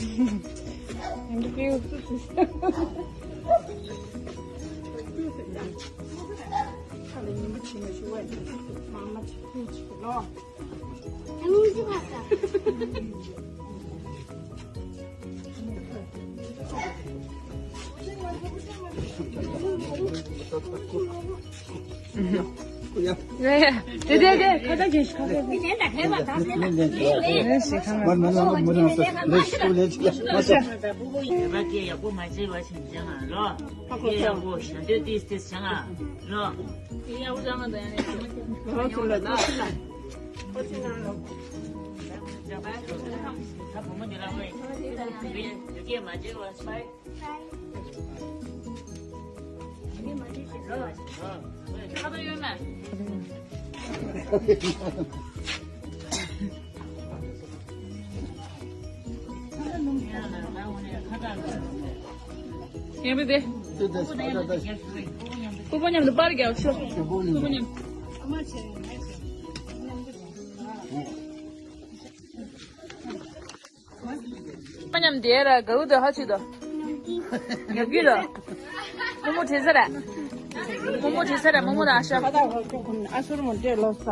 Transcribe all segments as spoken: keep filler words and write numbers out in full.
Thank you. ཁ་ལ་ཉིན་མོ་བྱེད་མ་ཞུ་བས་མ་མ་ཆག་ཐུག་ཅིག་ལོ། དེ་དེ་དེ་ཁ་ད་གེ་ཤི་ཁ་ད་གེ་ཤི་ཁ་ད་གེ་ཤི་ཁ་ད་གེ་ཤི་ཁ་ད་གེ་ཤི་ཁ་ད་གེ་ཤི། ཡག་པོ་མ་བྱས་པ་ཞིག་བྱ་ང་ལོ། ཡག་པོ་ཞལ་འདོན་ཏིས་ཏིས་བྱ་ང་ལོ། ཡག་པོ་བྱ་ང་ད་ཡང་ཡག་པོ་ཚུར་ལ་ཚུར་ལ་ཁོ་ཚོའི་ནང་ལོ། ད་བུ་མོ་འདི་ལ་ངོས་ཡོད་ཀྱི་མ་བྱས་པ་སྤའི། ཁ་ད་ཡོད་ན། ཡིན་པ་དེ། སྤུ་གུ་མཉམ་དུ་པར་རྒྱག་ཤོག་སྤུ་གུ་མཉམ། པ་མཉམ་དེ་ར་གའུ་དོ་ཧ་ཆུ་དོ། ཉོབ་གི་ར། མོ་མོ་དྲི་ས་ར། མོ་མོ་དྲི་ས་ར་མོ་མོ་དང་ཨ་ཤ། ཨ་སོར་མོ་དེ་ལོ་ས་ཡ།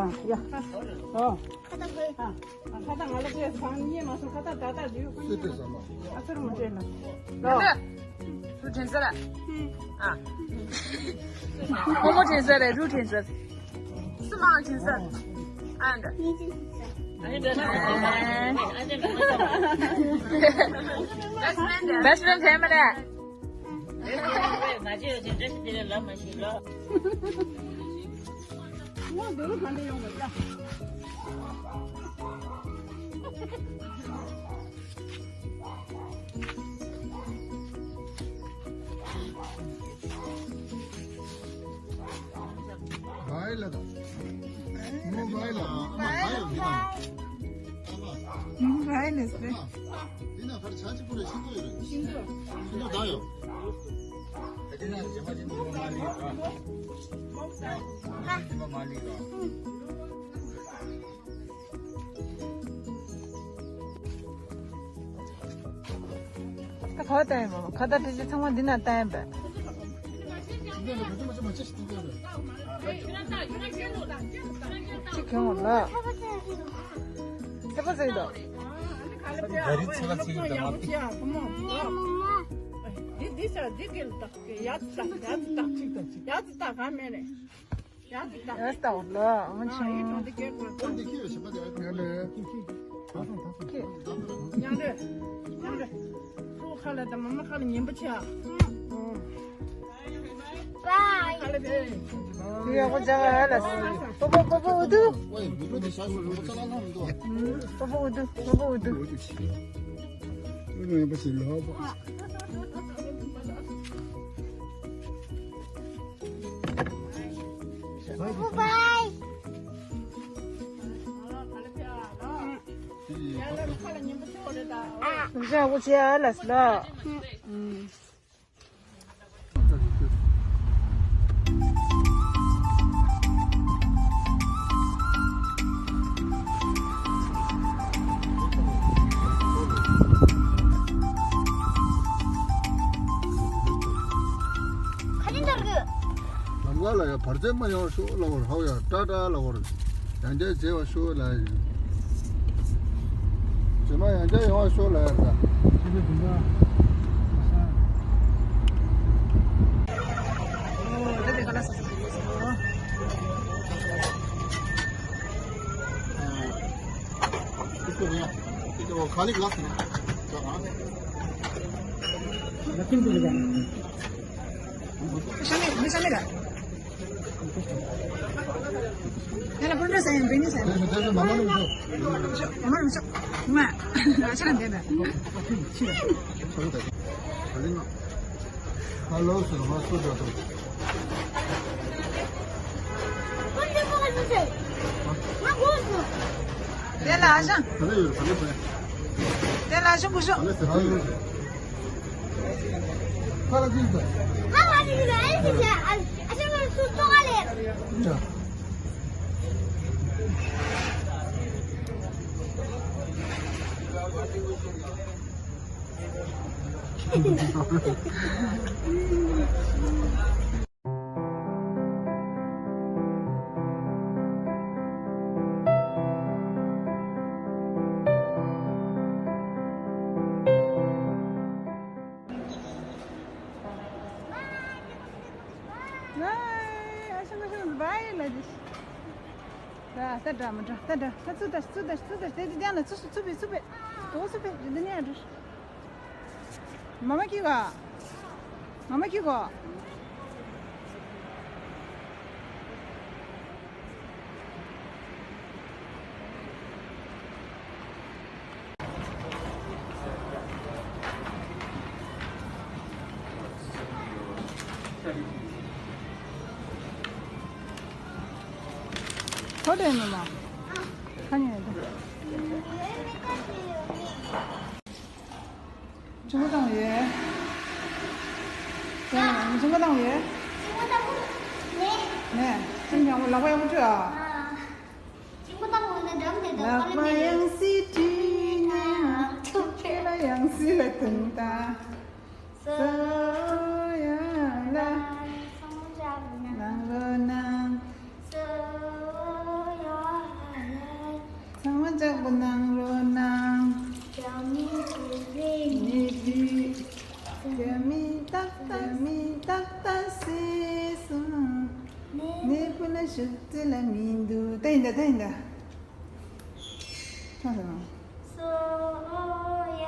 ཨོ། ཁ་ད་ང་ལ་དེ་སང་ཉེ་མ་སོང་ཁ་ད་ད་ད་དུས། ཨ་ཚར་མོ་དྲན་ལ། ལོ། རུ་དྲན་ས་ར། ཨ། མོ་མོ་དྲན་ས་ར་རུ་དྲན་ས། སུ་མ་དྲན་ས། ཨ་འདྲ། Best friend དེ་མ་རེད། མ་བྱས་ཡོད་ཅིག་བཀྲ་ཤིས་བདེ་ལེགས་ལབ་མ་ཤེས་ལོ། ང་འདི་རུ་ག་འདྲ་ཡོང་དགོས་ཡ། བའི་ལ་དང་། མོ་བའི་ལ། མོ་བའི་ལ་སེ། འདི་ན་ཕར་ཆ་གཅིག་པུ་རེ་ཤིན་ཏུ་ཡོད་རེད། ཤིན་ཏུ། ཤིན་ཏུ་ད་ཡོད། དེ་ན་རྗེས་མ་རྗེས་མ་མ་ལུས་ར། རྗེས་མ་མ་ལུས་ར། ད་ག་བ་བཏང་ཡིན་མོ། ཁ་བཏགས་ཏི་ཅི་ཚང་མ་འདི་ན་བཏང་ཡིན་པས། ཅི་གྱོང་ལ། ཚེ་པ་ཟེར་དོ། འདི་འདི་ས་འདི་གལ་ད། ཡ་ཙི་ད་ཡ་ཙི་ད། ཡ་ཙི་ད་ག་མེད་རེད། ཡ་ཙི་ད། ཡ་ཙི་ད་འོ་ལ་ཨང་ཆང་། ཡ་ལེ། ཉང་རེ། ཉང་རེ། ཁ་ལ་ད་མ་མ་ཁ་ལ་ཉན་པ་བྱ། ཁ་ལ་བེ། ཡ་གོ་ཅག་ཨ་ལ། པོ་པོ་པོ་པོ་ཨུ་དུ། པོ་པོ་ཨུ་དུ། པོ་པོ་ཨུ་དུ། Bye. ལམ་ཁ་ལ་ཡ་བར་ཆད་མ་ཡོང་ཤོག་ལ་བར་ཧའོ་ཡ་ཏྲ་ཏྲ་ལ་བར་ཡང་བསྐྱར་མཇལ་བ་ཤོག་ལ་ཡ། རྗེས་མ་ཡང་བསྐྱར་ཡོང་བ་ཤོག་ལ་ཡ་ད། खाली ग्लास है ना? དེ་ལ་ཨ་ཞང་། དེ་ལ་ཨ་ཞང་སྐུ་ཞབས། ད་ད་འདྲ་མི་འདྲ་ད་འདྲ་ད་ཚུར་ད་ཚུར་ད་ཚུར་ད་དེ་དེ་དེ་ན་ཚུར་ཚུར་ཚུར་བེ་ཚུར་བེ་དོ་ཚུར་བེ་འདི་ནས་འགྲོ། མ་མ་ཁྱི་ག་མ་མ་ཁྱི་ག་ཁོ་དེ་ནི་མ་ཁ་ཉན་དེ། ཆུང་མ་བཏང་ཡོད། ཆུང་མ་བཏང་ཡོད། ཆུང་མ་བཏང་ནས། ནས་ཆུང་ཡང་ལག་པ་ཡང་མ་བཀྲུས་ཨ། ཆུང་མ་བཏང་ནས་འགྲམ་དེ་དང་ལག་པ་ཡང་སྲིད་བཀྲུས་ན། ཆུང་ཆུང་ལ་ཡང་སྲིད་ལ་དུང་ད། སོ་ཡ་ལ། ཚང་མ་ཅག་པོ་ནང་རོ་ནང་། སོ་ཡ་ལ། ཚང་མ་ཅག་པོ་ནང་རོ་ནང་། རྒྱ་མི་དེ་རེད་ནི་དུས། རྒྱ་མི་ཏག་ཏག་མི་ཏག་ཏག་སེ་སོང་། ནས་བུ་ལ་ཤུགས་རྩེ་ལ་མི་འདུག་ད་ཡིན་ད་ད་ཡིན་ད། ཐོས་སོང་། སོ་ཡ་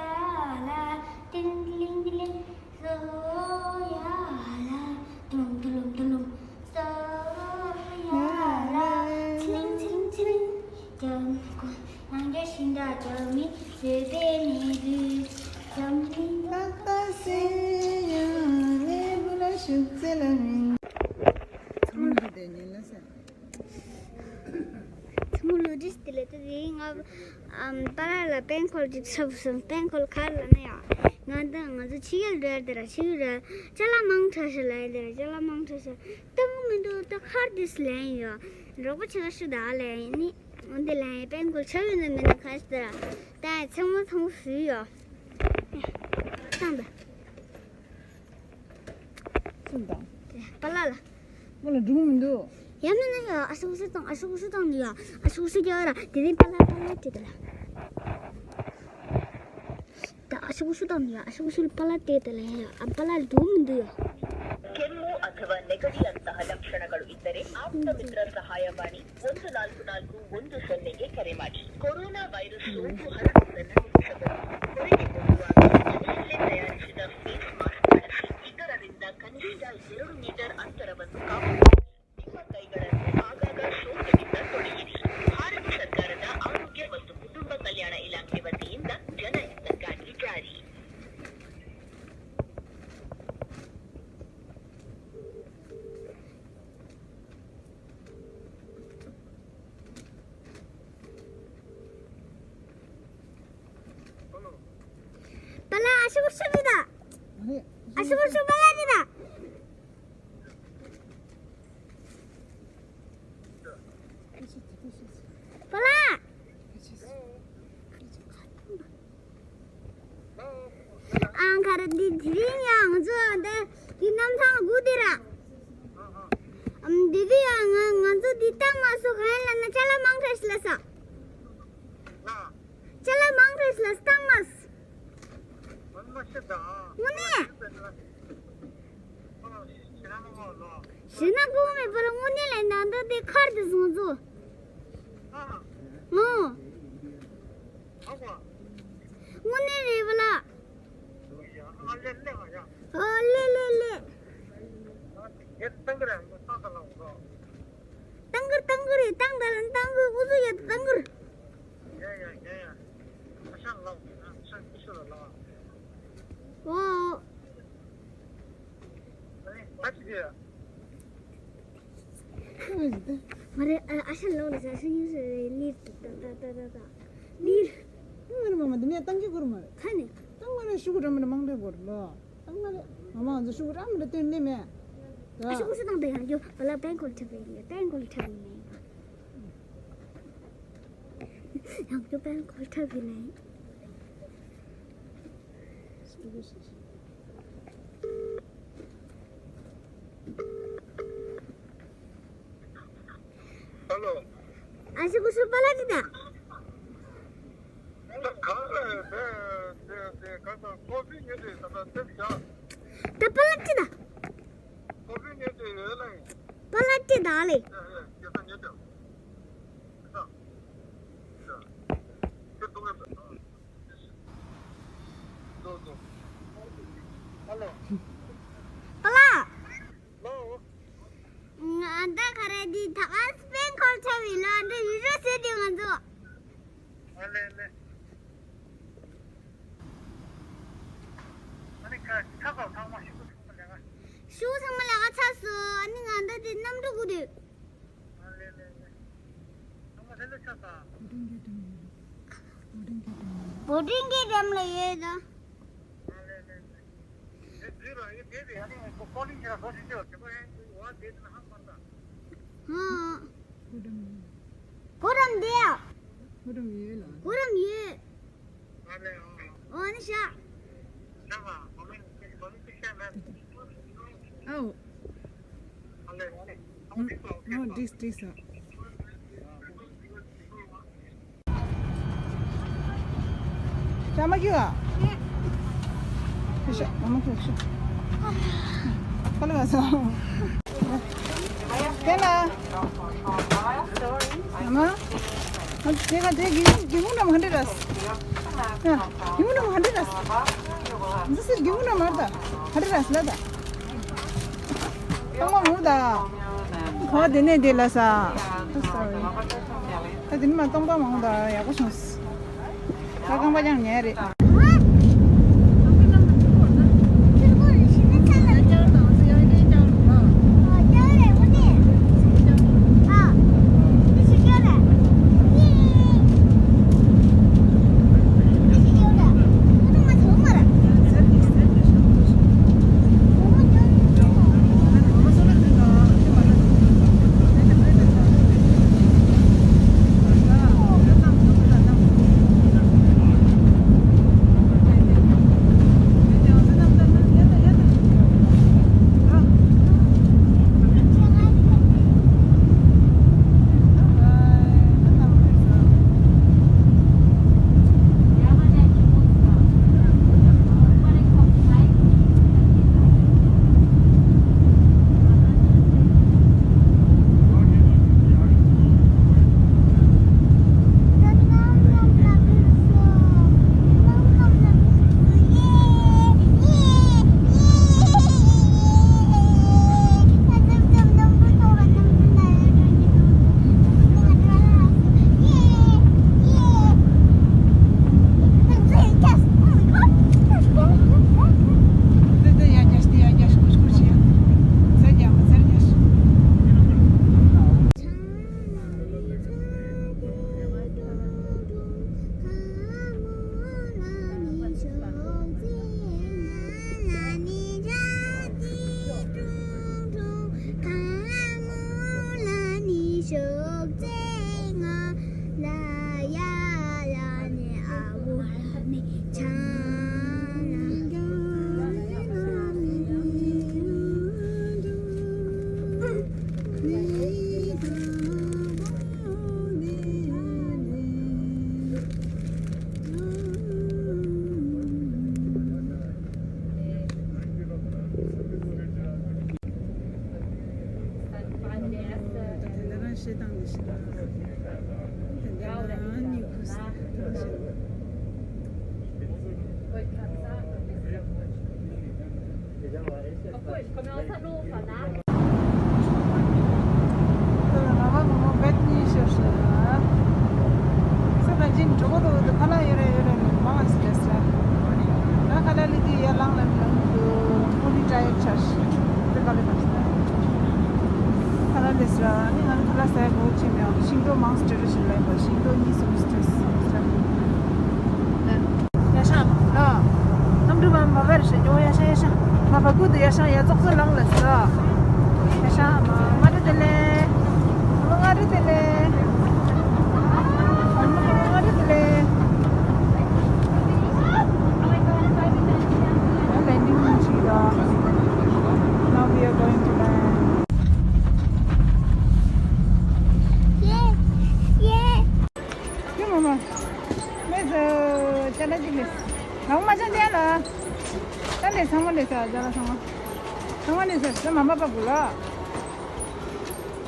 ལ་ཏིང་ལིང་ལིང་། སོ་ཡ་ལ་ཏུ་ལུམ་ཏུ་ལུམ་ཏུ་ལུམ། སོ་ཡ་ལ་ཚི་ལིང་ཚི་ལིང་ཚི་ལིང་། རྒྱ་མི་ཀུན་ཡང་བསྐྱར་ཤིང་རྟ་རྒྱ་མི་བཟོས་པའི་གནས་ཚུལ། འཛམ་གླིང་ཏག་ཏག་སེ་ཡང་གནས་བུ་ལ་ཤུགས་རྩེ་ལ་མིན། ཚང་མ་འདི་དེ་ཉིན་ལ་ཟེར། ཚང་མ་ལོ་རྒྱུས་དེ་ལས་དེ་རིང་ང་ཨམ་པ་ལགས་ལ་པེན་ཁོལ་ཅིག་ཆབ་སོང་། པེན་ཁོལ་ག་རེ་ལབ་ན་ཡང་ང་འདི་ང་ཚོ་ཕྱི་རྒྱལ་འགྲོ་ཡ་དེ་ར་ཕྱི་རྒྱལ་ཅ་ལག་མང་དྲགས་ཤག་ལབ་ཡ་དེ་ར་ཅ་ལག་མང་དྲགས་ཤག་ལྟ་གི་མི་འདུག་ད་ག་རེ་འདུག་ལབ་ཡིན་ཡོད། རོགས་པ་བྱེད་ག་ཤོག་ད་ལབ་ཡིན་ནི་འོན་ཏེ་ལབ་ཡིན། པེན་ཁོལ་ཆབ་ཡོད་ན་མེད་ན་ག་ཤོག་དེ་ར་ད་ཚང་མ་ཚང་མ་བཟོས་ཡོད། བཏང་པ། སུ་དང་། པ་ལགས་ལ། ང་ལ་འགྲུག་མི་འདུག་ཡ་མིན་ན་ཡ་ཨ་ཤུ་ཤུ་དང་ཨ་ཤུ་ཤུ་དང་ནི་ཡ་ཨ་ཤུ་ཤུ་རྒྱག་ར་དེ་ནི་པ་ལགས་པ་ལགས་དེ་དེ་ལ། ད་ཨ་ཤུ་ཤུ་དང་ནི་ཡ་ཨ་ཤུ་ཤུ་པ་ལགས་དེ་དེ་ལ་ཡ་ཨ་པ་ལགས་འགྲུག་མི་འདུག་ཡ། སྐྱེར་མོ་ཨ་ཐ་བ་ནེ་ཀ་ཌི་ཡ་ཏ་ཧ་ལ་ཤ་ན་ཀ་ཌུ་ཨི་ཏ་ރེ་ཨ་ཏ་ꯃི་ཏྲ་ས་ཧ་ཡ་བ་ཎི། ಒಂದು ನಾಲ್ಕು ನಾಲ್ಕು ಒಂದು ಸೊನ್ನೆಗೆ ಕರೆ ಮಾಡಿ. ಕೊರೋನಾ ವೈರಸ್ ಸೋಂಕು ಹರಡುವುದನ್ನು ನಿಲ್ಲಿಸಲು ಮನೆಯಲ್ಲೇ ತಯಾರಿಸಿದ ಫೇಸ್ ಮಾಸ್ಕ್ ಬಳಸಿ. ಇತರರಿಂದ ಕನಿಷ್ಠ ಎರಡು ಮೀಟರ್ ಅಂತರವನ್ನು ಕಾಪಾಡಿಕೊಳ್ಳಿ. ನಿಮ್ಮ ಕೈಗಳನ್ನು ಆಗಾಗ ಸೋಪಿನಿಂದ ತೊಳೆಯಿರಿ. ಭಾರತ ಸರ್ಕಾರದ ಆರೋಗ್ಯ ಮತ್ತು ಕುಟುಂಬ ಕಲ್ಯಾಣ ಇಲಾಖೆ ವತಿಯಿಂದ ಜನಹಿತಕ್ಕಾಗಿ ಜಾರಿ. པ་ལགས་ཨ་ཤུ་ཤུ་མི་ད། ཨ་ཤུ་ཤུ་པ་ལགས་མི་ད། པ་ལགས། ཨང་ག་རེ་འདི་དེ་རིང་ཡང་ང་ཚོ་འདི་འདི་གནམ་ཐང་སྒུག་བསྡད་ར། ཨམ་འདི་དུས་ཡང་ང་ང་ཚོ་འདི་བཏང་མ་སོང་། གང་ཡིན་ལབ་ན་ཅ་ལག་མང་དྲགས་ཤག་ལབ་ས། ཅ་ལག་མང་དྲགས་ཤག་ལབ་ས་བཏང་མ་སོང་། དངོས་གནས། ཞེ་ན་དགོས་མེད་པར་དངོས་གནས་ལ་ནང་དུ་དེ་ཁར་དུ་བཟུང་ཚུལ། ཨོ། དངོས་གནས་རེད་པ་ལགས། ཨོ་ལེ་ལེ་ལེ། བཏང་གི་རེད། བཏང་གི་རེད། བཏང་ད་ལ་བཏང་གི་འུ་ཚོ་ཡ་བཏང་གི་རེད། ཨོ། མ་རེད། ཨ་ཨ་ཤ་ལོག་ལ་ཟ་སུ་ཡིན་ཟེར་རེད། ལིར་ཏ་ཏ་ཏ་ཏ་ཏ་ལིར། ང་རེ་མ་མ་འདི་ནས་བཏང་གི་གོ་རེད་མ་རེད། ཁ་ནས། བཏང་མ་རེད། ཤུ་གུ་འདྲ་མི་འདྲ་མང་འདྲ་གོ་རེད་ལོ། བཏང་མ་རེད། ང་མ་ང་ཚོ་ཤུ་གུ་འདྲ་མི་འདྲ་སྟོན་ནི་མེད། ཨ་ཤུ་གུ་ཤུ་བཏང་དེ་ཡང་རྒྱུ་བ་ལ་པེན་ཁོལ་འཁྲབ་པའི་ཡིན། པེན་ཁོལ་འཁྲབ་པའི་ཡིན། ཡང་རྒྱུ་པེན་ཁོལ་འཁྲབ་པའི་ལན། ཨ་ལོ། ཨ་ཤི་ཀུ་ཤི་པ་ལ་ཅི་ད། ད་ག་ལ་དེ་དེ་དེ་ག་ད་ཀོ་ཕི་ཉོས་ཏེ་ད་ད་དེ་བྱ། ད་པ་ལ་ཅི་ད། ཀོ་ཕི་ཉོས་ཏེ་ཡོད་ལ་ཡིན། པ་ལ་ཅི་ད་ལེ། ཡ་ཡ་ཡ་ད་ཉོས་ཏེ། ད་ད་དེ་ཏུ་ངེ་ད། ཨ་ལོ། ཨ་ལ། ང་ད་ག་རེ་འདི་ད་ག་སྤེན་འཁོར་ཆ་བི་ལ་འདི་ཡུལ་རོ་ཟེར་དེ་ང་ཚོ། ཨ་ལེ་ལེ། ཨ་ནི་ཁ་ཁ་ཁ་ཚང་མ་ཤུགས་ཚང་མ་ལས་ཀ། ཤུགས་ཚང་མ་ལས་ཀ་ཚར་སོང་། ཨ་ནི་ང་ད་དེ་གནམ་གྲུ་གུ་དེ། ཨ་ལེ་ལེ་ལེ། ཚང་མ་ལྷན་དུ་ཆགས་ས། བོ་ཊིང་གི་འགྲམ་ལ་ཡོད་ད། ཧང་། བུ་རམ་འདི་ཡ། བུ་རམ་ཡོད་ལ། བུ་རམ་ཡོད། ཨོ་ནི་ཤ། ཨའོ། ཨོ་འགྲིག་འགྲིག་སོང་། ཅ་མ་ཁྱུ་ཨ། ཤ་མ་མ་ཁྱུ་ཤ། ཁ་ལ་བ་སོ། དེ་ན། ཨ་མ། ཨ་དེ་ག་དེ་གི་གི་མུ་ན་མ་འདྲ་ར། ཨ་གི་མུ་ན་མ་འདྲ་ར། འདི་སི་གི་མུ་ན་མ་ད་འདྲ་ར་སི་ལ་ད། ཨ་མ་མུ་ད། ཁོ་དེ་ནས་དེ་ལ་ས། ད་དེ་ནི་མ་སྟོང་པ་མང་ད་ཡག་པོ་བྱུང་། ད་རྐང་པ་ཀྱང་ཉལ་རེད། ཁ་ལག་ལས་དུས་ཡར་ལངས་ལ་མི་ལངས་འདུག་ཕུ་ནི་ཏྲ་ཡར་ཆར་དེ་ག་ལས་མ་ཤེས། ཁ་ལག་ལས་སུ་ར་ནི་ང་ཁ་ལག་ཟ་ཡ་གོ་ཆེ་མེད། ཤིང་ཏོག་མང་སུ་སྤྲོད་རོགས་ཞིག་ལ་ཡིན་པ། ཤིང་ཏོག་གཉིས་གསུམ་སྤྲོད་སོང་། ཡ་ཤ་ལ་གནམ་གྲུ་མ་མ་བར་ཞེས་ཉོ། ཡ་ཤ་ཡ་ཤ་མ་བ་ཀུ་ཏུ་ཡ་ཤ་ཡ་ཙོག་ཙོ་ལངས་ལ་ཟ། ཡ་ཤ་མ་མ་ཏུ་དེ་ལེ། ང་རེ་དེ་ལེ། ང་རེ་དེ་ལེ། ཡ་ལ། ད་ལས་ཚང་མ་ལས་ས་ཅ་ལག་ཚང་མ། ཚང་མ་ལས་ས་ད་མ་མ་པ་བུ་ལ།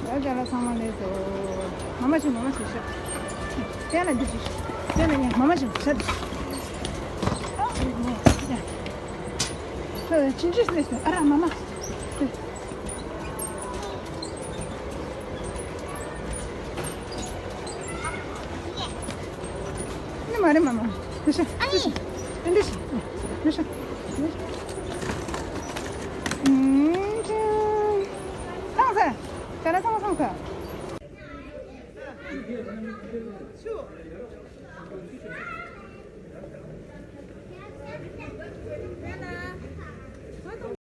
ད་ཅ་ལག་ཚང་མ་ལས་སོ། མ་མ་ཞིག་མ་མ་ཞིག་ཤ། ཡ་ལ་འདི་ཞིག་ཡ་ལ་ཡ་མ་མ་ཞིག་ཤ། ཨ་ཡ། ཅི་འདྲ་ལས་ས་ཨ་ར་མ་མ། ནི་མ་རེད་མ་མ། དེ་ཤ་དེ་ཤ། ཨ་འདི་ཤ་དེ་ཤ། ཨུམ། ཚང་ས། ཅ་ལག་ཚང་མ་ཚང་ས།